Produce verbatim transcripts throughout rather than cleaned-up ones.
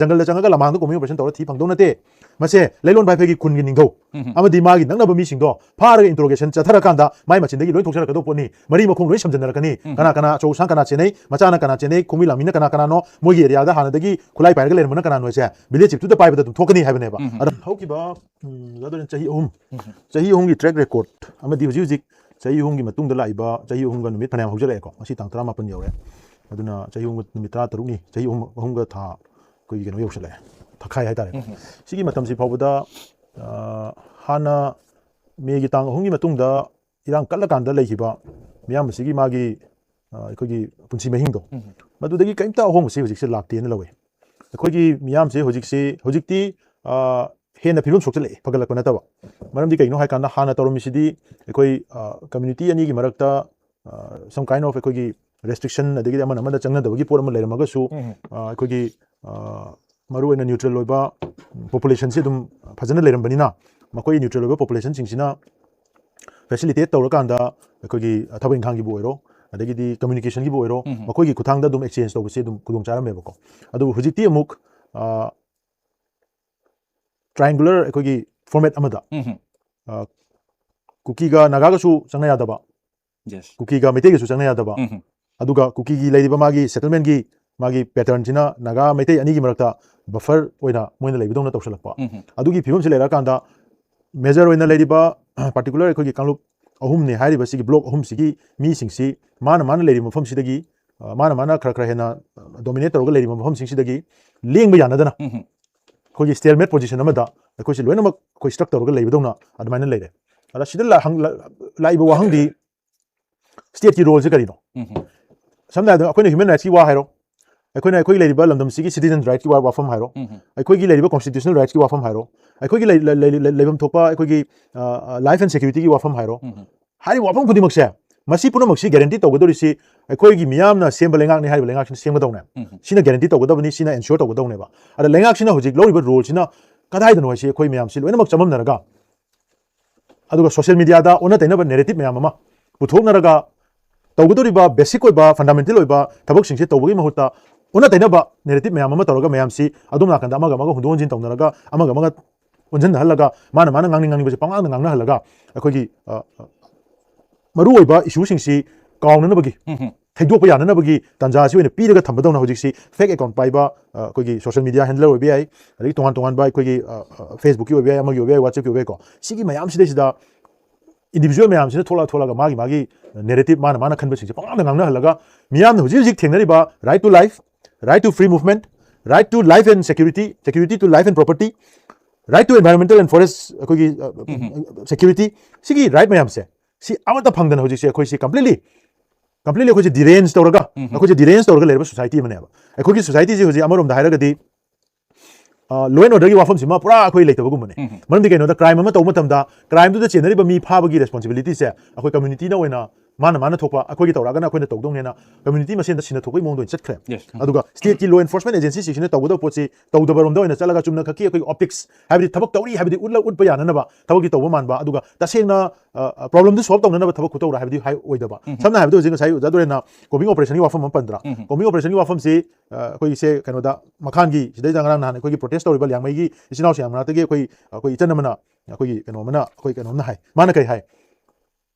ꯖꯪꯒꯜꯗ ꯆꯪꯉꯒ ꯂꯃꯥꯡꯗ ꯀꯨꯝꯍꯩ ꯑꯣꯄꯔꯦꯁꯟ ꯇꯧꯔ ꯊꯤ ꯐꯪꯗꯧ ꯅꯠꯇꯦ꯫ ꯃꯁꯦ ꯂꯩꯂꯣꯟ ꯚꯥꯏꯐꯩꯒꯤ ꯈꯨꯟꯒꯤ ꯅꯤꯡꯊꯧ ꯑꯃꯗꯤ ꯃꯥꯒꯤ ꯅꯛꯅꯕ ꯃꯤꯁꯤꯡꯗꯣ ꯐꯥꯔꯒ ꯏꯟꯇ꯭ꯔꯣꯒꯦꯁꯟ ꯆꯠꯊꯔꯀꯥꯟꯗ ꯃꯥꯏ ꯃꯆꯤꯟꯗꯒꯤ ꯂꯣꯏ ꯊꯣꯛꯆꯔꯛꯀꯗꯧꯕ ꯄꯣꯠꯅꯤ꯫ ꯃꯔꯤ ꯃꯈꯣꯡ ꯂꯣꯏ ꯁꯝꯖꯟꯅꯔꯛꯀꯅꯤ꯫ ꯀꯅꯥ ꯀꯅꯥ ꯑꯆꯧ ꯑꯁꯥꯡ ꯀꯅꯥ ꯆꯦꯟꯅꯩ, ꯃꯆꯥꯅ ꯀꯅꯥ ꯆꯦꯟꯅꯩ, ꯈꯣꯡꯃꯤ ꯂꯥꯡꯃꯤꯅ ꯀꯅꯥ ꯀꯅꯥꯅꯣ, ꯃꯣꯏꯒꯤ ꯑꯦꯔꯤꯌꯥꯗ ꯍꯥꯟꯅꯗꯒꯤ ꯈꯨꯠꯂꯥꯏ ꯄꯥꯏꯔꯒ ꯂꯩꯔꯝꯕꯅ ꯀꯅꯥꯅꯣ ꯍꯥꯏꯁꯦ ꯚꯤꯂꯦꯖ ꯆꯤꯞꯇꯨꯗ ꯄꯥꯏꯕꯗ ꯑꯗꯨꯝ ꯊꯣꯛꯀꯅꯤ ꯍꯥꯏꯕꯅꯦꯕ꯫ ꯑꯗꯣ ꯍꯧꯈꯤꯕ, ꯎꯝ, ꯑꯗꯨꯅ ꯆꯍꯤ ꯑꯍꯨꯝ, ꯆꯍꯤ ꯑꯍꯨꯝꯒꯤ ꯇ꯭ꯔꯦꯛ ꯔꯦꯀꯣꯔꯗ ꯑꯃꯗꯤ ꯍꯧꯖꯤꯛ ꯍꯧꯖꯤꯛ ꯆꯍꯤ ꯑꯍꯨꯝꯒꯤ ꯃꯇꯨꯡꯗ ꯂꯥꯛꯏꯕ ꯆꯍꯤ ꯑꯍꯨꯝꯒ ꯅꯨꯃꯤꯠ ꯐꯅꯌꯥꯝ ꯍꯧꯖꯤꯜꯂꯛꯑꯦꯀꯣ꯫ ꯉꯁꯤ ꯇꯥꯡ ꯇꯔꯥꯃꯥꯄꯟ ꯌꯧꯔꯦ꯫ ꯑꯗꯨꯅ ꯆꯍꯤ ꯑꯍꯨꯝꯒ ꯅꯨꯃꯤꯠ ꯇꯔꯥꯇꯔꯨꯛꯅꯤ, ꯆꯍꯤ ꯑꯍꯨꯝ, ꯑꯍꯨꯝꯒ ꯊꯥ ꯑꯩꯈꯣꯏꯒꯤ ꯀꯩꯅꯣ ꯌꯧꯁꯜꯂꯛꯑꯦ, ꯊꯈꯥꯏ ꯍꯥꯏꯇꯥꯔꯦꯀꯣ꯫ ꯁꯤꯒꯤ ꯃꯇꯝꯁꯤ ꯐꯥꯎꯕꯗ, ꯑ, ꯍꯥꯟꯅ ꯃꯦꯒꯤ ꯇꯥꯡ ꯑꯍꯨꯝꯒꯤ ꯃꯇꯨꯡꯗ ꯏꯔꯥꯡ ꯀꯜꯂꯀꯥꯟꯗ ꯂꯩꯈꯤꯕ ꯃꯤꯌꯥꯝ ꯑꯁꯤꯒꯤ ꯃꯥꯒꯤ, ꯑ, ꯑꯩꯈꯣꯏꯒꯤ ꯄꯨꯟꯁꯤ ꯃꯍꯤꯡꯗꯣ, ꯃꯗꯨꯗꯒꯤ ꯀꯔꯤꯝꯇ ꯑꯍꯣꯡꯕꯁꯤ ꯍꯧꯖꯤꯛꯁꯦ ꯂꯥꯛꯇꯦꯅ ꯂꯧꯋꯤ꯫ ꯑꯩꯈꯣꯏꯒꯤ ꯃꯤꯌꯥꯝꯁꯦ ꯍꯧꯖꯤꯛꯁꯤ, ꯍꯧꯖꯤꯛꯇꯤ, ꯑ, ꯍꯦꯟꯅ ꯐꯤꯕꯝ ꯁꯣꯛꯆꯜꯂꯛꯑꯦ, ꯐꯒꯠꯂꯛꯄ ꯅꯠꯇꯕ꯫ ꯃꯔꯝꯗꯤ ꯀꯩꯒꯤꯅꯣ ꯍꯥꯏꯀꯥꯟꯗ ꯍꯥꯟꯅ ꯇꯧꯔꯝꯃꯤꯁꯤꯗꯤ ꯑꯩꯈꯣꯏ, ꯑ, ꯀꯝꯃ꯭ꯌꯨꯅꯤꯇꯤ ꯑꯅꯤꯒꯤ ꯃꯔꯛꯇ, ꯑ, some kind of ꯑꯩꯈꯣꯏꯒꯤ ꯔꯦꯁꯇ꯭ꯔꯤꯛꯁꯟ ꯑꯗꯒꯤꯗꯤ ꯑꯃꯅ ꯑꯃꯗ ꯆꯪꯅꯗꯕꯒꯤ ꯄꯣꯠ ꯑꯃ ꯂꯩꯔꯝꯃꯒꯁꯨ, ꯑ, ꯑꯩꯈꯣꯏꯒꯤ, ꯑ, ꯃꯔꯨꯑꯣꯏꯅ ꯅ꯭ꯌꯨꯇ꯭ꯔꯦꯜ ꯑꯣꯏꯕ ꯄꯣꯄꯨꯂꯦꯁꯟꯁꯤ ꯑꯗꯨꯝ ꯐꯖꯅ ꯂꯩꯔꯝꯕꯅꯤꯅ ꯃꯈꯣꯏ ꯅ꯭ꯌꯨꯇ꯭ꯔꯦꯜ ꯑꯣꯏꯕ ꯄꯣꯄꯨꯂꯦꯁꯟꯁꯤꯡꯁꯤꯅ ꯐꯦꯁꯤꯂꯤꯇꯦꯠ ꯇꯧꯔꯀꯥꯟꯗ ꯑꯩꯈꯣꯏꯒꯤ ꯊꯕꯛ ꯏꯪꯈꯥꯡꯒꯤꯕꯨ ꯑꯣꯏꯔꯣ, ꯑꯗꯒꯤꯗꯤ ꯀꯝꯃ꯭ꯌꯨꯅꯤꯀꯦꯁꯟꯒꯤꯕꯨ ꯑꯣꯏꯔꯣ, ꯃꯈꯣꯏꯒꯤ ꯈꯨꯠꯊꯥꯡꯗ ꯑꯗꯨꯝ ꯑꯦꯛꯁꯆꯦꯟꯖ ꯇꯧꯕꯁꯦ ꯑꯗꯨꯝ ꯈꯨꯗꯣꯡ ꯆꯥꯔꯝꯃꯦꯕꯀꯣ꯫ ꯑꯗꯨꯕꯨ ꯍꯧꯖꯤꯛꯇꯤ ꯑꯃꯨꯛ, ꯑ, ꯇ꯭ꯔꯥꯏꯡꯒꯨꯂꯔ ꯑꯩꯈꯣꯏꯒꯤ ꯐꯣꯔꯃꯦꯠ ꯑꯃꯗ, ꯑ, ꯀꯨꯀꯤꯒ ꯅꯥꯒꯥꯒꯁꯨ ꯆꯪꯅ ꯌꯥꯗꯕ, ꯀꯨꯀꯤꯒ ꯃꯩꯇꯩꯒꯁꯨ ꯆꯪꯅ ꯌꯥꯗꯕ, ꯑꯗꯨꯒ ꯀꯨꯀꯤꯒꯤ ꯂꯩꯔꯤꯕ ꯃꯥꯒꯤ ꯁꯦꯇꯜꯃꯦꯟꯒꯤ ꯃꯥꯒꯤ ꯄꯦꯇꯔꯟꯁꯤꯅ ꯅꯥꯒꯥ ꯃꯩꯇꯩ ꯑꯅꯤꯒꯤ ꯃꯔꯛꯇ ꯕꯐꯔ ꯑꯣꯏꯅ ꯃꯣꯏꯅ ꯂꯩꯕꯗꯧꯅ ꯇꯧꯁꯜꯂꯛꯄ꯫ ꯑꯗꯨꯒꯤ ꯐꯤꯕꯝꯁꯤ ꯂꯩꯔꯛꯑꯀꯥꯟꯗ ꯃꯦꯖꯔ ꯑꯣꯏꯅ ꯂꯩꯔꯤꯕ, ꯄꯥꯔꯇꯤꯀꯨꯂꯔ ꯑꯩꯈꯣꯏꯒꯤ ꯀꯥꯡꯂꯨꯞ ꯑꯍꯨꯝꯅꯦ ꯍꯥꯏꯔꯤꯕ ꯁꯤꯒꯤ ꯕ꯭ꯂꯣꯛ ꯑꯍꯨꯝꯁꯤꯒꯤ ꯃꯤꯁꯤꯡꯁꯤ ꯃꯥꯅ ꯃꯥꯅ ꯂꯩꯔꯤꯕ ꯃꯐꯝꯁꯤꯗꯒꯤ, ꯑ, ꯃꯥꯅ ꯃꯥꯅ ꯈꯔ ꯈꯔ ꯍꯦꯟꯅ ꯗꯣꯃꯤꯅꯦꯠ ꯇꯧꯔꯒ ꯂꯩꯔꯤꯕ ꯃꯐꯝꯁꯤꯡꯁꯤꯗꯒꯤ ꯂꯦꯡꯕ ꯌꯥꯅꯗꯅ ꯑꯩꯈꯣꯏꯒꯤ ꯁ꯭ꯇꯦꯜꯃꯦꯠ ꯄꯣꯖꯤꯁꯟ ꯑꯃꯗ ꯑꯩꯈꯣꯏꯁꯤ ꯂꯣꯏꯅꯃꯛ ꯑꯩꯈꯣꯏ ꯁ꯭ꯇꯛ ꯇꯧꯔꯒ ꯂꯩꯕꯗꯧꯅ ꯑꯗꯨꯃꯥꯏꯅ ꯂꯩꯔꯦ꯫ ꯑꯗ ꯁꯤꯗ ꯂꯥ-, ꯍꯪ-, ꯂꯥ-, ꯂꯥꯛꯏꯕ ꯋꯥꯍꯪꯗꯤ ꯁ꯭ꯇꯦꯠꯀꯤ ꯔꯣꯜꯁꯦ ꯀꯔꯤꯅꯣ? ꯁꯝꯅ ꯍꯥꯏꯔꯕꯗ ꯑꯩꯈꯣꯏꯅ ꯍ꯭ꯌꯨꯃꯦꯟ ꯔꯥꯏꯠꯁꯀꯤ ꯋꯥ ꯍꯥꯏꯔꯣ, ꯑꯩꯈꯣꯏꯅ ꯑꯩꯈꯣꯏ ꯂꯩꯔꯤꯕ ꯂꯝꯗꯝꯁꯤꯒꯤ ꯁꯤꯇꯤꯖꯟ ꯔꯥꯏꯠꯀꯤ ꯋꯥ-, ꯋꯥꯐꯝ ꯍꯥꯏꯔꯣ, ꯑꯩꯈꯣꯏꯒꯤ ꯂꯩꯔꯤꯕ ꯀꯣꯟꯁꯇꯤꯇ꯭ꯌꯨꯁꯅꯦꯜ ꯔꯥꯏꯠꯁꯀꯤ ꯋꯥꯐꯝ ꯍꯥꯏꯔꯣ, ꯑꯩꯈꯣꯏꯒꯤ ꯂꯩ-, ꯂꯩ-, ꯂꯩ-, ꯂꯩꯐꯝ ꯊꯣꯛꯄ ꯑꯩꯈꯣꯏꯒꯤ, ꯑ, ꯑ, ꯂꯥꯏꯐ ꯑꯦꯟ ꯁꯦꯀ꯭ꯌꯨꯔꯤꯇꯤꯒꯤ ꯋꯥꯐꯝ ꯍꯥꯏꯔꯣ, ꯍꯥꯏꯔꯤꯕ ꯋꯥꯐꯝ ꯈꯨꯗꯤꯡꯃꯛꯁꯦ ꯃꯁꯤ ꯄꯨꯝꯅꯃꯛꯁꯤ ꯒꯦꯔꯦꯟꯇꯤ ꯇꯧꯒꯗꯧꯔꯤꯁꯤ ꯑꯩꯈꯣꯏꯒꯤ ꯃꯤꯌꯥꯝꯅ ꯁꯦꯝꯕ ꯂꯩꯉꯥꯛꯅꯤ ꯍꯥꯏꯔꯤꯕ ꯂꯩꯉꯥꯛꯁꯤꯅ ꯁꯦꯝꯒꯗꯧꯅꯦ꯫ ꯁꯤꯅ ꯒꯦꯔꯦꯟꯇꯤ ꯇꯧꯒꯗꯕꯅꯤ, ꯁꯤꯅ ꯑꯦꯟꯁ꯭ꯌꯣꯔ ꯇꯧꯒꯗꯧꯅꯦꯕ꯫ ꯑꯗ ꯂꯩꯉꯥꯛꯁꯤꯅ ꯍꯧꯖꯤꯛ ꯂꯧꯔꯤꯕ ꯔꯣꯜꯁꯤꯅ ꯀꯗꯥꯏꯗꯅꯣ ꯍꯥꯏꯁꯤ ꯑꯩꯈꯣꯏ ꯃꯌꯥꯝꯁꯤ ꯂꯣꯏꯅꯃꯛ ꯆꯃꯝꯅꯔꯒ ꯑꯗꯨꯒ ꯁꯣꯁꯤꯌꯦꯜ ꯃꯤꯗꯤꯌꯥꯗ ꯑꯣꯟꯅ ꯇꯩꯅꯕ ꯅꯦꯔꯦꯇꯤꯚ ꯃꯌꯥꯝ ꯑꯃ ꯄꯨꯊꯣꯛꯅꯔꯒ ꯇꯧꯒꯗꯧꯔꯤꯕ ꯕꯦꯁꯤꯛ ꯑꯣꯏꯕ, ꯐꯟꯗꯥꯃꯦꯟꯇꯦꯜ ꯑꯣꯏꯕ ꯊꯕꯛꯁꯤꯡꯁꯦ ꯇꯧꯕꯒꯤ ꯃꯍꯨꯠꯇ ꯑꯣꯟꯅ ꯇꯩꯅꯕ ꯅꯦꯔꯦꯇꯤꯞ ꯃꯌꯥꯝ ꯑꯃ ꯇꯧꯔꯒ ꯃꯌꯥꯝꯁꯤ ꯑꯗꯣꯝ ꯅꯥꯀꯟꯗ ꯑꯃꯒ ꯑꯃꯒ ꯍꯨꯟꯗꯣꯛ ꯍꯨꯟꯖꯤꯟ ꯇꯧꯅꯔꯒ ꯑꯃꯒ ꯑꯃꯒ ꯑꯣꯟꯁꯤꯟꯅꯍꯜꯂꯒ ꯃꯥꯅ ꯃꯥꯅ ꯉꯥꯡꯅꯤꯡ ꯉꯥꯡꯅꯤꯡꯕꯁꯦ ꯄꯉꯥꯡꯗ ꯉꯥꯡꯅꯍꯜꯂꯒ ꯑꯩꯈꯣꯏꯒꯤ ꯑ, ꯑ, ꯃꯔꯨꯑꯣꯏꯕ ꯏꯁꯨꯁꯤꯡꯁꯤ ꯀꯥꯎꯅꯅꯕꯒꯤ ꯊꯩꯗꯣꯛꯄ ꯌꯥꯅꯅꯕꯒꯤ ꯇꯥꯟꯖꯥ ꯑꯁꯤ ꯑꯣꯏꯅ ꯄꯤꯔꯒ ꯊꯝꯕꯗꯧꯅ ꯍꯧꯖꯤꯛꯁꯤ ꯐꯦꯛ ꯑꯦꯀꯥꯎꯟ ꯄꯥꯏꯕ ꯑ, ꯑꯩꯈꯣꯏꯒꯤ ꯁꯣꯁꯤꯌꯦꯜ ꯃꯤꯗꯤꯌꯥ ꯍꯦꯟꯗꯂꯔ ꯑꯣꯏꯕ ꯌꯥꯏ, ꯑꯗꯒꯤ ꯇꯣꯉꯥꯟ ꯇꯣꯉꯥꯟꯕ ꯑꯩꯈꯣꯏꯒꯤ ꯐꯦꯁꯕꯨꯛꯀꯤ ꯑꯣꯏꯕ ꯌꯥꯏ, ꯑꯃꯒꯤ ꯑꯣꯏꯕ ꯌꯥꯏ, ꯋꯥꯆꯦꯞꯀꯤ ꯑꯣꯏꯕ ꯌꯥꯏꯀꯣ꯫ ꯁꯤꯒꯤ ꯃꯌꯥꯝꯁꯤꯗꯩꯁꯤꯗ ꯏꯟꯗꯤꯕꯤꯖꯨꯋꯦꯜ ꯃꯌꯥꯝꯁꯤꯅ ꯊꯣꯛꯂꯛ ꯊꯣꯛꯂꯒ ꯃꯥꯒꯤ ꯃꯥꯒꯤ ꯅꯦꯔꯦꯇꯤꯞ ꯃꯥꯅ ꯃꯥꯅ ꯈꯟꯕꯁꯤꯡꯁꯦ ꯄꯪꯉꯥꯡꯗ ꯉꯥꯡꯅꯍꯜꯂꯒ ꯃꯤꯌꯥꯝꯅ ꯍꯧꯖꯤꯛ ꯍꯧꯖꯤꯛ ꯊꯦꯡꯅꯔꯤꯕ right to life, right to free movement, right to life and security, security to life and property, right to environmental and forest ꯑꯩꯈꯣꯏꯒꯤ ꯁꯦꯀ꯭ꯌꯨꯔꯤꯇꯤ, ꯁꯤꯒꯤ ꯔꯥꯏꯠ ꯃꯌꯥꯝꯁꯦ ꯁꯤ ꯑꯃꯠꯇ ꯐꯪꯗꯅ ꯍꯧꯖꯤꯛꯁꯦ ꯑꯩꯈꯣꯏꯁꯤ ꯀꯝꯄ꯭ꯂꯤꯠꯂꯤ ꯀꯝꯄ꯭ꯂꯤꯠꯂꯤ ꯑꯩꯈꯣꯏꯁꯦ ꯗꯤꯔꯦꯟꯖ ꯇꯧꯔꯒ ꯑꯩꯈꯣꯏꯁꯦ ꯗꯤꯔꯦꯟꯖ ꯇꯧꯔꯒ ꯂꯩꯔꯕ ꯁꯣꯁꯥꯏꯇꯤ ꯑꯃꯅꯦꯕ꯫ ꯑꯩꯈꯣꯏꯒꯤ ꯁꯣꯁꯥꯏꯇꯤꯁꯤ ꯍꯧꯖꯤꯛ ꯑꯃꯔꯣꯝꯗ ꯍꯥꯏꯔꯒꯗꯤ ꯂꯣ ꯑꯦꯟ ꯑꯣꯔꯗꯔꯒꯤ ꯋꯥꯐꯝꯁꯤꯃ ꯄꯨꯔꯥ ꯑꯩꯈꯣꯏ ꯂꯩꯇꯕꯒꯨꯝꯕꯅꯦ꯫ ꯃꯔꯝꯗꯤ ꯀꯩꯅꯣꯗ ꯀ꯭ꯔꯥꯏꯝ ꯑꯃ ꯇꯧꯕ ꯃꯇꯝꯗ ꯀ꯭ꯔꯥꯏꯝꯗꯨꯗ ꯆꯦꯟꯅꯔꯤꯕ ꯃꯤ ꯐꯥꯕꯒꯤ ꯔꯦꯁꯄꯣꯟꯁꯤꯕꯤꯂꯤꯇꯤꯁꯦ ꯑꯩꯈꯣꯏ ꯀꯝꯃ꯭ꯌꯨꯅꯤꯇꯤꯅ ꯑꯣꯏꯅ ꯃꯥꯅ ꯃꯥꯅ ꯊꯣꯛꯄ, ꯑꯩꯈꯣꯏꯒꯤ ꯇꯧꯔꯛꯑꯒꯅ ꯑꯩꯈꯣꯏꯅ ꯇꯧꯗꯧꯅꯦꯅ ꯀꯝꯃ꯭ꯌꯨꯅꯤꯇꯤ ꯃꯁꯦꯟꯗ ꯁꯤꯟꯅ ꯊꯣꯛꯄꯒꯤ ꯃꯑꯣꯡꯗ ꯑꯣꯏꯅ ꯆꯠꯈ꯭ꯔꯦ꯫ ꯑꯗꯨꯒ ꯁ꯭ꯇꯦꯠꯀꯤ ꯂꯣ ꯑꯦꯟꯐꯣꯔꯁꯃꯦꯟ ꯑꯦꯖꯦꯟꯁꯤꯁꯤꯡꯁꯤꯅ ꯇꯧꯒꯗꯕ ꯄꯣꯠꯁꯤ ꯇꯧꯗꯕꯔꯣꯝꯗ ꯑꯣꯏꯅ ꯆꯠꯂꯒ ꯆꯨꯝꯅ ꯈꯛꯀꯤ ꯑꯩꯈꯣꯏꯒꯤ ꯑꯣꯞꯇꯤꯛꯁ, ꯍꯥꯏꯕꯗꯤ ꯊꯕꯛ ꯇꯧꯔꯤ ꯍꯥꯏꯕꯗꯤ ꯎꯠꯂ ꯎꯠꯄ ꯌꯥꯅꯅꯕ ꯊꯕꯛꯇꯤ ꯇꯧꯕ ꯃꯥꯟꯕ, ꯑꯗꯨꯒ ꯇꯁꯦꯡꯅ ꯄ꯭ꯔꯣꯕ꯭ꯂꯦꯝꯗꯨ ꯁꯣꯜꯕ ꯇꯧꯅꯅꯕ ꯊꯕꯛ ꯈꯨꯇꯧꯔ ꯍꯥꯏꯕꯗꯤ ꯍꯥꯏ ꯑꯣꯏꯗꯕ꯫ ꯁꯝꯅ ꯍꯥꯏꯔꯕꯗ ꯍꯧꯖꯤꯛ ꯉꯁꯥꯏ ꯑꯣꯖꯥ ꯗꯣꯔꯦꯟꯅ ꯀꯣꯝꯕꯤꯡ ꯑꯣꯄꯔꯦꯁꯟꯒꯤ ꯋꯥꯐꯝ ꯑꯃ ꯄꯟꯗ꯭ꯔꯥ? ꯀꯣꯝꯕꯤꯡ ꯑꯣꯄꯔꯦꯁꯟꯒꯤ ꯋꯥꯐꯝꯁꯤ ꯑ, ꯑꯩꯈꯣꯏꯒꯤꯁꯦ ꯀꯩꯅꯣꯗ ꯃꯈꯥꯒꯤ ꯁꯤꯗꯩꯗ ꯉꯔꯥꯡ ꯅꯍꯥꯟ ꯑꯩꯈꯣꯏꯒꯤ ꯄ꯭ꯔꯣꯇꯦꯁ ꯇꯧꯔꯤꯕ ꯂꯤꯌꯥꯡꯃꯩꯒꯤ ꯏꯆꯤꯟ ꯏꯅꯥꯎꯁꯤꯡ ꯃꯅꯥꯛꯇꯒꯤ ꯑꯩꯈꯣꯏ ꯑꯩꯈꯣꯏ ꯏꯆꯟ ꯑꯃꯅ ꯑꯩꯈꯣꯏꯒꯤ ꯀꯩꯅꯣ ꯑꯃꯅ ꯑꯩꯈꯣꯏ ꯀꯩꯅꯣꯝꯅ ꯍꯥꯏ꯫ ꯃꯥꯅ ꯀꯩ ꯍꯥꯏ?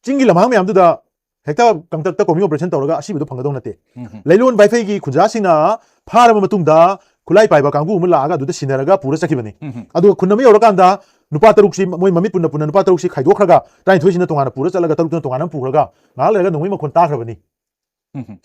ꯆꯤꯡꯒꯤ ꯂꯝꯍꯥꯡ ꯃꯌꯥꯝꯗꯨꯗ ꯍꯦꯛꯇ ꯀꯪꯇꯛꯇ ꯀꯣꯝꯕꯤꯡ ꯑꯣꯄꯔꯦꯁꯟ ꯇꯧꯔꯒ ꯑꯁꯤꯕꯗꯣ ꯐꯪꯒꯗꯧ ꯅꯠꯇꯦ꯫ ꯂꯩꯂꯣꯟ ꯚꯥꯏꯐꯩꯒꯤ ꯈꯨꯟꯖꯥꯁꯤꯡꯅ ꯐꯥꯔꯕ ꯃꯇꯨꯡꯗ ꯈꯨꯠꯂꯥꯏ ꯄꯥꯏꯕ ꯀꯥꯡꯕꯨ ꯑꯃ ꯂꯥꯛꯑꯒ ꯑꯗꯨꯗ ꯁꯤꯟꯅꯔꯒ ꯄꯨꯔ ꯆꯠꯈꯤꯕꯅꯤ꯫ ꯑꯗꯨꯒ ꯈꯨꯟ ꯑꯃ ꯌꯧꯔꯀꯥꯟꯗ ꯅꯨꯄꯥ ꯇꯔꯨꯛꯁꯤ ꯃꯣꯏ ꯃꯃꯤꯠ ꯄꯨꯟꯅ ꯄꯨꯟꯅ ꯅꯨꯄꯥ ꯇꯔꯨꯛꯁꯤ ꯈꯥꯏꯗꯣꯛꯈ꯭ꯔꯒ ꯇꯔꯥꯅꯤꯊꯣꯏꯁꯤꯅ ꯇꯣꯉꯥꯟꯅ ꯄꯨꯔ ꯆꯠꯂꯒ ꯇꯔꯨꯛꯇꯨꯅ ꯇꯣꯉꯥꯟꯅ ꯑꯃ ꯄꯨꯈ꯭ꯔꯒ ꯉꯥꯏꯍꯥꯛ ꯂꯩꯔꯒ ꯅꯣꯡꯃꯩ ꯃꯈꯣꯟ ꯇꯥꯈ꯭ꯔꯕꯅꯤ꯫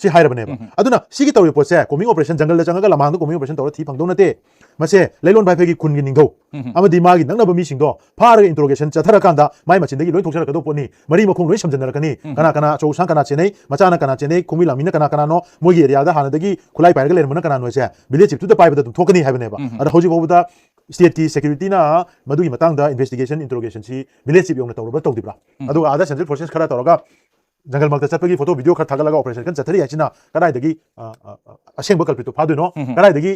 ꯁꯤ ꯍꯥꯏꯔꯕꯅꯦꯕ꯫ ꯑꯗꯨꯅ ꯁꯤꯒꯤ ꯇꯧꯔꯤꯕ ꯄꯣꯠꯁꯦ ꯀꯣꯝꯕꯤꯡ ꯑꯣꯄꯔꯦꯁꯟ, ꯖꯪꯒꯜꯗ ꯆꯪꯉꯒ ꯂꯝꯍꯥꯡꯗ ꯀꯣꯝꯕꯤꯡ ꯑꯣꯄꯔꯦꯁꯟ ꯇꯧꯔ ꯊꯤ ꯐꯪꯗꯧ ꯅꯠꯇꯦ꯫ ꯃꯁꯦ ꯂꯩꯂꯣꯟ ꯚꯥꯏꯐꯩꯒꯤ ꯈꯨꯟꯒꯤ ꯅꯤꯡꯊꯧ ꯑꯃꯗꯤ ꯃꯥꯒꯤ ꯅꯛꯅꯕ ꯃꯤꯁꯤꯡꯗꯣ ꯐꯥꯔꯒ ꯏꯟꯇ꯭ꯔꯣꯒꯦꯁꯟ ꯆꯠꯊꯔꯀꯥꯟꯗ ꯃꯥꯏ ꯃꯆꯤꯟꯗꯒꯤ ꯂꯣꯏ ꯊꯣꯛꯆꯔꯛꯀꯗꯧꯕ ꯄꯣꯠꯅꯤ꯫ ꯃꯔꯤ ꯃꯈꯣꯡ ꯂꯣꯏ ꯁꯝꯖꯟꯅꯔꯛꯀꯅꯤ꯫ ꯀꯅꯥ ꯀꯅꯥ ꯑꯆꯧ ꯑꯁꯥꯡ ꯀꯅꯥ ꯆꯦꯟꯅꯩ, ꯃꯆꯥꯅ ꯀꯅꯥ ꯆꯦꯟꯅꯩ, ꯈꯣꯡꯕꯤ ꯂꯥꯡꯃꯤꯅ ꯀꯅꯥ ꯀꯅꯥꯅꯣ, ꯃꯣꯏꯒꯤ ꯑꯦꯔꯤꯌꯥꯗ ꯍꯥꯟꯅꯗꯒꯤ ꯈꯨꯠꯂꯥꯏ ꯄꯥꯏꯔꯒ ꯂꯩꯔꯝꯕꯅ ꯀꯅꯥꯅꯣ ꯍꯥꯏꯁꯦ ꯚꯤꯂꯦꯖ ꯆꯤꯞꯇꯨꯗ ꯄꯥꯏꯕꯗ ꯑꯗꯨꯝ ꯊꯣꯛꯀꯅꯤ ꯍꯥꯏꯕꯅꯦꯕ꯫ ꯑꯗ ꯍꯧꯖꯤꯛ ꯐꯥꯎꯕꯗ ꯁ꯭ꯇꯦꯠꯀꯤ ꯁꯦꯀ꯭ꯌꯨꯔꯤꯇꯤꯅ ꯃꯗꯨꯒꯤ ꯃꯇꯥꯡꯗ ꯏꯟꯚꯦꯁꯇꯤꯒꯦꯁꯟ, ꯏꯟꯇ꯭ꯔꯣꯒꯦꯁꯟꯁꯤ ꯚꯤꯂꯦꯖ ꯆꯤꯞ ꯌꯧꯅ ꯇꯧꯔꯕ꯭ꯔꯥ ꯇꯧꯗ꯭ꯔꯤꯕ꯭ꯔꯥ? ꯑꯗꯨꯒ ꯑꯥꯗ ꯁꯦꯟꯇ꯭ꯔꯦꯜ ꯐꯣꯔꯁꯦꯁ ꯈꯔ ꯇꯧꯔꯒ ꯖꯪꯒꯜ ꯃꯔꯛꯇ ꯆꯠꯄꯒꯤ ꯐꯣꯇꯣ ꯚꯤꯗꯤꯑꯣ ꯈꯔ ꯊꯥꯒꯠꯂꯒ ꯑꯣꯄꯔꯦꯁꯟ ꯀꯟꯅ ꯆꯠꯊꯔꯤ ꯍꯥꯏꯁꯤꯅ ꯀꯗꯥꯏꯗꯒꯤ, ꯑ, ꯑ, ꯑ, ꯑꯁꯦꯡꯕ ꯀꯜꯄ꯭ꯔꯤꯠꯇꯣ ꯐꯥꯗꯣꯏꯅꯣ? ꯀꯗꯥꯏꯗꯒꯤ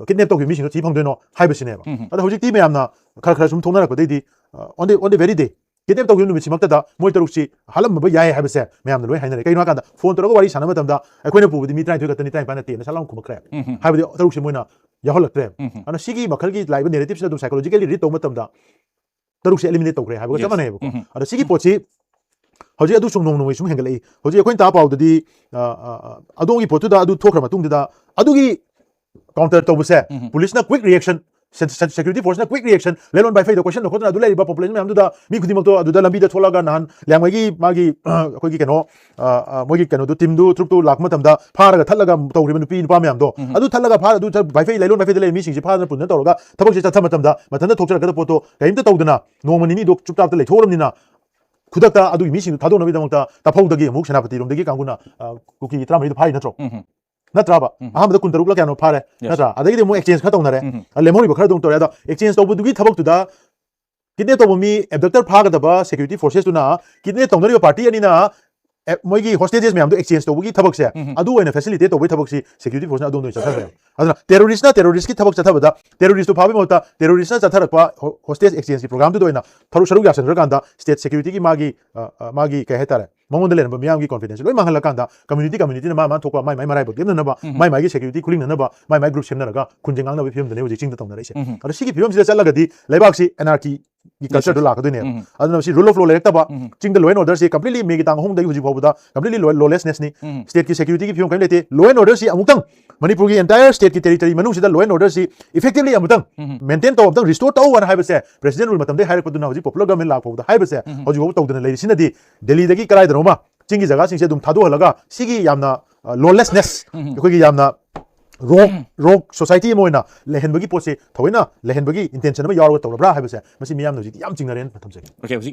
ꯀꯤꯗꯅꯦꯞ ꯇꯧꯈꯤꯕ ꯃꯤꯁꯤꯡꯗꯣ ꯊꯤ ꯐꯪꯗꯣꯏꯅꯣ ꯍꯥꯏꯕꯁꯤꯅꯦꯕ꯫ ꯑꯗꯣ ꯍꯧꯖꯤꯛꯇꯤ ꯃꯌꯥꯝꯅ ꯈꯔ ꯈꯔ ꯁꯨꯝ ꯊꯣꯛꯅꯔꯛꯄꯗꯩꯗꯤ, ꯑ, on the, on the very day, ꯀꯤꯗꯅꯦꯞ ꯇꯧꯈꯤꯕ ꯅꯨꯃꯤꯠꯁꯤꯃꯛꯇꯗ ꯃꯣꯏ ꯇꯔꯨꯛꯁꯤ ꯍꯥꯠꯂꯝꯕ ꯌꯥꯏ ꯍꯥꯏꯕꯁꯦ ꯃꯌꯥꯝꯅ ꯂꯣꯏ ꯍꯥꯏꯅꯔꯦ꯫ ꯀꯩꯒꯤꯅꯣ ꯍꯥꯏꯀꯥꯟꯗ ꯐꯣꯟ ꯇꯧꯔꯒ ꯋꯥꯔꯤ ꯁꯥꯟꯅꯕ ꯃꯇꯝꯗ ꯑꯩꯈꯣꯏꯅ ꯄꯨꯕꯗꯤ ꯃꯤ ꯇꯔꯥꯅꯤꯊꯣꯏ ꯈꯛꯇꯅꯤ, ꯇꯔꯥꯅꯤꯄꯥꯟ ꯅꯠꯇꯦꯅ ꯁꯠ ꯂꯥꯎꯅ ꯈꯨꯝꯃꯛꯈ꯭ꯔꯦ꯫ ꯎꯝ ꯍꯝ꯫ ꯍꯥꯏꯕꯗꯤ ꯇꯔꯨꯛꯁꯤ ꯃꯣꯏꯅ ꯌꯥꯎꯍꯜꯂꯛꯇ꯭ꯔꯦ꯫ ꯎꯝ ꯍꯝ꯫ ꯑꯗꯨꯅ ꯁꯤꯒꯤ ꯃꯈꯜꯒꯤ ꯂꯥꯛꯏꯕ ꯅꯦꯔꯦꯇꯤꯞꯁꯤꯅ ꯑꯗꯨꯝ psychologically read ꯇꯧꯕ ꯃꯇꯝꯗ ꯇꯔꯨꯛꯁꯦ eliminate ꯇꯧꯈ꯭ꯔꯦ ꯍꯥꯏꯕꯒ ꯆꯞ Yes. ꯃꯥꯟꯅꯩꯕꯀꯣ꯫ ꯎꯝ ꯍꯝ꯫ ꯑꯗꯣ ꯁꯤꯒꯤ ꯄꯣꯠꯁꯤ ꯍꯧꯖꯤꯛ ꯑꯗꯨ ꯁꯨꯝ ꯅꯣꯡ ꯅꯣꯡꯃꯒꯤ ꯁꯨꯝ ꯍꯦꯟꯒꯠꯂꯛꯏ꯫ ꯍꯧꯖꯤꯛ ꯑꯩꯈꯣꯏꯅ ꯇꯥ ꯄꯥꯎꯗꯗꯤ, ꯑ, ꯑ, ꯑ, ꯑꯗꯣꯝꯒꯤ ꯄꯣꯠꯇꯨꯗ ꯑꯗꯨ ꯊꯣꯛꯈ꯭ꯔ ꯃꯇꯨꯡꯗꯨꯗ ꯑꯗꯨꯒꯤ counter ꯇꯧꯕꯁꯦ ꯎꯝ ꯍꯝ꯫ ꯄꯨꯂꯤꯁꯅ quick reaction, ꯁꯦ-, ꯁꯦ-, security forceꯅ quick reaction, ꯂꯩꯂꯣꯟ ꯕꯥꯏꯐꯩꯗ ꯀꯣꯏꯁꯟꯗ ꯈꯣꯠꯇꯅ ꯑꯗꯨ ꯂꯩꯔꯤꯕ population ꯃꯌꯥꯝꯗꯨꯗ ꯃꯤ ꯈꯨꯗꯤꯡꯃꯛꯇꯣ ꯑꯗꯨꯗ ꯂꯝꯕꯤꯗ ꯊꯣꯛꯂꯒ ꯅꯍꯥꯟ ꯂꯤꯌꯥꯡꯃꯩꯒꯤ ꯃꯥꯒꯤ, ꯑꯩꯈꯣꯏꯒꯤ ꯀꯩꯅꯣ, ꯑ, ꯑ, ꯃꯣꯏꯒꯤ ꯀꯩꯅꯣꯗꯣ, teamꯗꯨ, troopꯇꯨ ꯂꯥꯛꯄ ꯃꯇꯝꯗ ꯐꯥꯔꯒ ꯊꯠꯂꯒ ꯇꯧꯈ꯭ꯔꯤꯕ ꯅꯨꯄꯤ ꯅꯨꯄꯥ ꯃꯌꯥꯝꯗꯣ, ꯎꯝ꯫ ꯑꯗꯨ ꯊꯠꯂꯒ ꯐꯥ-, ꯑꯗꯨ ꯊꯠ-, ꯕꯥꯏꯐꯩ, ꯂꯩꯂꯣꯟ ꯕꯥꯏꯐꯩꯗ ꯂꯩꯔꯤꯕ ꯃꯤꯁꯤꯡꯁꯤ ꯐꯥꯗꯅ ꯄꯨꯟꯗꯅ ꯇꯧꯔꯒ ꯊꯕꯛꯁꯦ ꯆꯠꯊ ꯃꯇꯝꯗ ꯃꯊꯟꯇ ꯊꯣꯛꯆꯔꯛꯀꯗꯕ ꯄꯣꯠꯇꯣ ꯀꯔꯤꯝꯇ ꯇꯧꯗꯅ ꯅꯣꯡꯃ ꯅꯤꯅꯤꯗꯣ ꯆꯨꯞꯆꯥꯞꯇ ꯂꯩꯊꯣꯛꯎꯔꯕꯅꯤꯅ ꯈꯨꯗꯛꯇ ꯑꯗꯨꯒꯤ ꯃꯤꯁꯤꯡꯗꯨ ꯊꯥꯗꯣꯛꯅꯕꯒꯤꯗꯃꯛꯇ ꯇꯐꯧꯗꯒꯤ ꯑꯃꯨꯛ ꯁꯦꯅꯥꯄꯇꯤꯔꯣꯝꯗꯒꯤ ꯀꯥꯡꯕꯨꯅ, ꯑ, ꯀꯨꯀꯤ ꯇꯔꯥꯃꯔꯤꯗꯣ ꯐꯥꯔꯤ ꯅꯠꯇ꯭ꯔꯣ? ꯎꯝ꯫ ꯅꯠꯇ꯭ꯔꯕ? ꯎꯝ꯫ ꯑꯍꯥꯟꯕꯗ ꯀꯨꯟꯇꯔꯨꯛꯂ ꯀꯌꯥꯅꯣ ꯐꯥꯔꯦ, Yes. ꯅꯠꯇ꯭ꯔꯥ? ꯑꯗꯒꯤꯗꯤ ꯑꯃꯨꯛ exchange ꯈꯔ ꯇꯧꯅꯔꯦ꯫ ꯎꯝ꯫ ꯑ, ꯂꯦꯝꯍꯧꯔꯤꯕ ꯈꯔꯗꯨ ꯑꯃꯨꯛ ꯇꯧꯔꯦ꯫ ꯑꯗꯣ exchange ꯇꯧꯕꯗꯨꯒꯤ ꯊꯕꯛꯇꯨꯗ kidnap ꯇꯧꯕ ꯃꯤ, abductor ꯐꯥꯒꯗꯕ security forcesꯇꯨꯅ kidnap ꯇꯧꯅꯔꯤꯕ party ꯑꯅꯤꯅ, ꯑꯦ, ꯃꯣꯏꯒꯤ hostages ꯃꯌꯥꯝꯗꯣ exchange ꯇꯧꯕꯒꯤ ꯊꯕꯛꯁꯦ, ꯎꯝ꯫ ꯑꯗꯨ ꯑꯣꯏꯅ facilitate ꯇꯧꯕꯒꯤ ꯊꯕꯛꯁꯤ security forceꯅ ꯑꯗꯣꯝꯗ ꯑꯣꯏꯅ ꯆꯠꯊꯈ꯭ꯔꯦ꯫ ꯑꯗꯨꯅ terroristꯅ terroristꯀꯤ ꯊꯕꯛ ꯆꯠꯊꯕꯗ terroristꯇꯨ ꯐꯥꯕꯒꯤ ꯃꯍꯨꯠꯇ terroristꯅ ꯆꯠꯊꯔꯛꯄ ho-, hostage exchangeꯀꯤ programꯗꯨꯗ ꯑꯣꯏꯅ ꯊꯔꯨ-, ꯁꯔꯨꯛ ꯌꯥꯁꯟꯈ꯭ꯔꯀꯥꯟꯗ state securityꯒꯤ ꯃꯥꯒꯤ, ꯑ, ꯑ, ꯃꯥꯒꯤ ꯀꯩ ꯍꯥꯏꯇꯥꯔꯦ, ꯃꯉꯣꯟꯗ ꯂꯩꯔꯝꯕ ꯃꯤꯌꯥꯝꯒꯤ confidenceꯁꯦ ꯂꯣꯏ ꯃꯥꯡꯍꯜꯂꯀꯥꯟꯗ community communityꯅ ꯃꯥ ꯃꯥ ꯊꯣꯛꯄ ꯃꯥꯏ ꯃꯥꯏ ꯃꯔꯥꯏꯕꯛ ꯂꯦꯞꯅꯅꯕ, ꯎꯝ꯫ ꯃꯥꯏ ꯃꯥꯏꯒꯤ security ꯈꯨꯂꯤꯡꯅꯅꯕ, ꯃꯥꯏ ꯃꯥꯏ group ꯁꯦꯝꯅꯔꯒ ꯈꯨꯟꯁꯦ ꯉꯥꯡꯅꯕꯒꯤ ꯐꯤꯕꯝꯗꯅꯦ ꯍꯧꯖꯤꯛ ꯆꯤꯡꯗ ꯇꯧꯅꯔꯛꯏꯁꯦ꯫ ꯎꯝ꯫ ꯑꯗꯣ ꯁꯤꯒꯤ ꯐꯤꯕꯝꯁꯤꯗ ꯆꯠꯂꯒꯗꯤ ꯂꯩꯕꯥꯛꯁꯤ anarchyꯒꯤ Yes, yes. cultureꯗꯨ ꯂꯥꯛꯀꯗꯣꯏꯅꯦꯕ꯫ ꯎꯝ꯫ ꯑꯗꯨꯅ ꯁꯤ rule of law ꯂꯩꯔꯛꯇꯕ, ꯎꯝ꯫ ꯆꯤꯡꯗ law and orderꯁꯤ completely Mayꯒꯤ ꯇꯥꯡ ꯑꯍꯨꯝꯗꯒꯤ ꯍꯧꯖꯤꯛ ꯐꯥꯎꯕꯗ completely law-, lawlessnessꯅꯤ꯫ ꯎꯝ꯫ Stateꯀꯤ securityꯒꯤ ꯐꯤꯕꯝ ꯀꯔꯤꯝ ꯂꯩꯇꯦ꯫ Law and orderꯁꯤ ꯑꯃꯨꯛꯇꯪ ꯃꯅꯤꯄꯨꯔꯒꯤ entire stateꯀꯤ territory ꯃꯅꯨꯡꯁꯤꯗ law and orderꯁꯤ effectively ꯑꯃꯨꯛꯇꯪ ꯎꯝ꯫ maintain ꯇꯧ, ꯑꯃꯨꯛꯇꯪ restore ꯇꯧ ꯍꯥꯏꯅ ꯍꯥꯏꯕꯁꯦ President rule ꯃꯇꯝꯗꯒꯤ ꯍꯥꯏꯔꯛꯄꯗꯨꯅ ꯍꯧꯖꯤꯛ popular government ꯂꯥꯛꯄ ꯐꯥꯎꯕꯗ ꯍꯥꯏꯕꯁꯦ ꯎꯝ꯫ ꯍꯧꯖꯤꯛ ꯐꯥꯎꯕ ꯇꯧꯗꯅ ꯂꯩꯔꯤꯁꯤꯅꯗꯤ ꯗꯦꯜꯂꯤꯗꯒꯤ ꯀꯗꯥꯏꯗꯅꯣꯃ ꯆꯤꯡꯒꯤ ꯖꯒꯥꯁꯤꯡꯁꯦ ꯑꯗꯨꯝ ꯊꯥꯗꯣꯛꯍꯜꯂꯒ ꯁꯤꯒꯤ ꯌꯥꯝꯅ, ꯑ, lawlessness, ꯎꯝ꯫ ꯑꯩꯈꯣꯏꯒꯤ ꯌꯥꯝꯅ rogue, rogue society ꯑꯃ ꯑꯣꯏꯅ ꯂꯩꯍꯟꯕꯒꯤ ꯄꯣꯠꯁꯦ ꯊꯑꯣꯏꯅ ꯂꯩꯍꯟꯕꯒꯤ intention ꯑꯃ ꯌꯥꯎꯔꯒ ꯇꯧꯔꯕ꯭ꯔꯥ ꯍꯥꯏꯕꯁꯦ ꯃꯁꯤ ꯃꯤꯌꯥꯝꯅ ꯍꯧꯖꯤꯛꯇꯤ ꯌꯥꯝ ꯆꯤꯡꯅꯔꯦꯅ ꯊꯝꯖꯒꯦ꯫ Okay, ꯍꯧꯖꯤꯛ